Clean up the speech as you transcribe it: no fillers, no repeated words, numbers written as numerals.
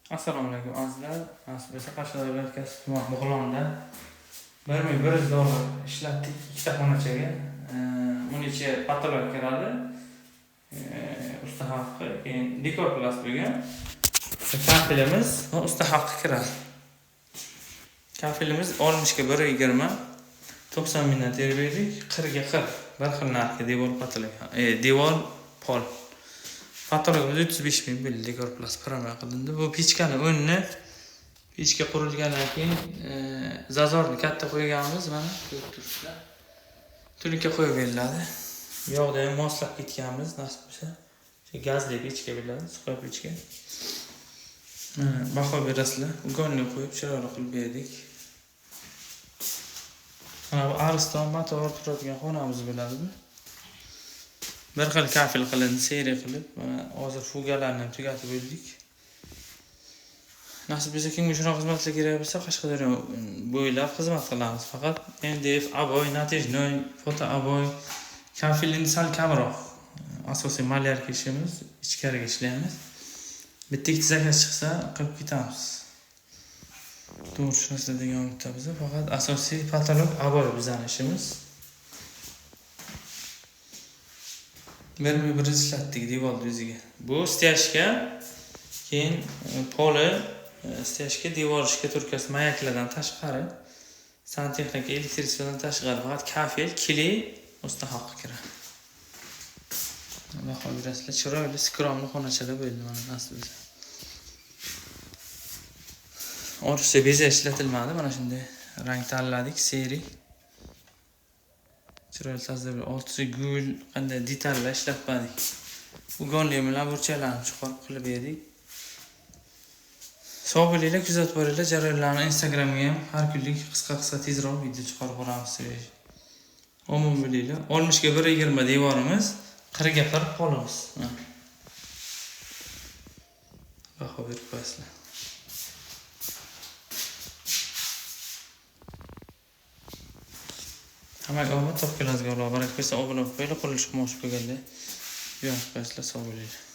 Assalomu alaykum azizlar. Nasib bo'lsa Qashqadaryo viloyati Kasbi tuman Bug'londa 1100 dollar ishlatdik ikkita xonachaga. Uni ichi patolog kiradi. Usta haqqi, keyin dekor plas bo'lgan. Kafelimiz va usta haqqi kiradi. Kafelimiz 60 ga 1.20, 90 mingdan terib berdik, 40 ga 40 bir xil narxga devor patolog, devor pol. Patologimiz 35 ming bo'ldi, dekor plas prama qilindi. Bu pechkani o'rni pechka qurilgandan keyin zazorni katta qo'yganmiz, mana ko'rib turibsizlar. Tunuka qo'yib beriladi. Bu yoqda ham moslab ketganmiz, nasib bo'lsa. Shu gazli pechka bo'ladi, suqa pechka. Mana baho berasizlar. Ugonni qo'yib chiroyli qilib berdik. Mana bu Ariston motor turadigan xonamiz bo'ladi bu. Bir xil kafel qilindi, seriya qilib, mana hozir fugalarni ham tugatib bo'ldik. Nasib bo'lsa kimga shunaqa xizmatlar kerak bo'lsa, Qashqadaryo bo'ylab xizmat qilamiz. Faqat MDF, aboy, natijnoy, foto aboy, kafel endi sal kamroq. Asosiy malyarka ishimiz, ichkariga ishlaymiz. Bitta ikkita zakaz chiqsa, qilib ketamiz. To'g'ri tushunasizlar degan umidda biz. Faqat asosiy patolog aboy bizning ishimiz. 1100 ishlatdik devorni o'ziga. Bu stяжка, keyin poli, stяжка, devor shkaturkasi mayaklardan tashqari, santexnika, elektristdan tashqari faqat kafel, kley usta haqqi kiradi. Baho berasizlar. Chiroyli, skromli xonachalar bo'ldi mana nasib bo'lsa. Ortiqcha bezak ishlatilmadi, mana shunday rang tanladik, seri. Chiroyli tarzda bir ortiqcha gul, qanday detallar ishlatmadik. Ugonli bilan burchaklarni chiqarib qilib berdik. Sog' bo'linglar, kuzatib boringlar jarayonlarni. Instagramga ham har kunlik qisqa-qisqa tezroq video chiqarib boramiz. Omon bo'linglar. 60 ga 1.20 devorimiz, 40 ga 40 polimiz. Baho berib qo'yasizlar. Hammaga omad, topganlaringizga Alloh baraka bersin. Obuna bo'lib qo'yinglar, qurilish qilmoqchi bo'lganlar yo'q qo'yasizlar. Sog' bo'linglar.